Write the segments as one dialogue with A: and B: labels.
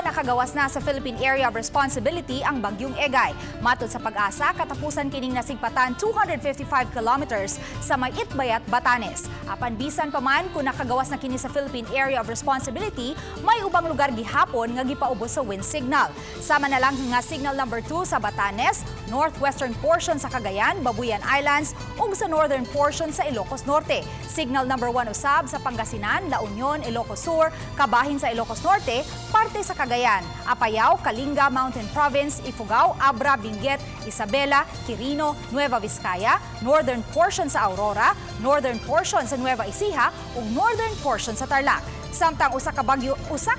A: Nakagawas na sa Philippine Area of Responsibility ang bagyong Egay. Matod sa PAGASA, katapusan kining nasigpatan 255 kilometers sa may Itbayat, Batanes. Apan bisan pa man kung nakagawas na kini sa Philippine Area of Responsibility, may ubang lugar gihapon nga gipaubos sa wind signal. Sama na lang nga signal number 2 sa Batanes, northwestern portion sa Cagayan, Babuyan Islands ug sa northern portion sa Ilocos Norte. Signal number 1 usab sa Pangasinan, La Union, Ilocos Sur, kabahin sa Ilocos Norte, parte sa Cagayan, Apayao, Kalinga, Mountain Province, Ifugao, Abra, Benguet, Isabela, Quirino, Nueva Vizcaya, northern portion sa Aurora, northern portion sa Nueva Ecija ug northern portion sa Tarlac. Samtang usa ka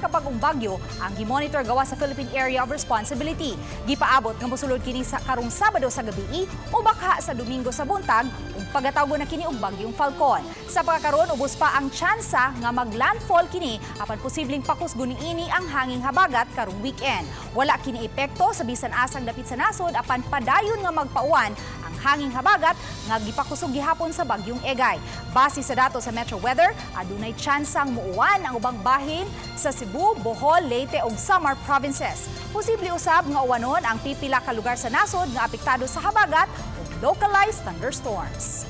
A: bag-ong bagyo ang gimonitor gawas sa Philippine Area of Responsibility. Gipaabot nga mosulod kini sa karong Sabado sa gabi o baka sa Domingo sa buntag ug pagatawgon na kini og Bagyong Falcon. Sa pagkakaron, ubos pa ang tsansa nga maglandfall kini apan posibleng pakusgon niini ang hanging habagat karong weekend. Wala kini epekto sa bisan asang dapit sa nasod apan padayon nga magpauwan ang hanging habagat nga gipakusog gihapon sa bagyong Egay. Base sa datos sa Metro Weather, adunay tsansang muuwan ang ubang bahin sa Cebu, Bohol, Leyte ug Samar provinces. Posible usab nga uwanon ang pipila ka lugar sa nasod nga apektado sa habagat ug localized thunderstorms.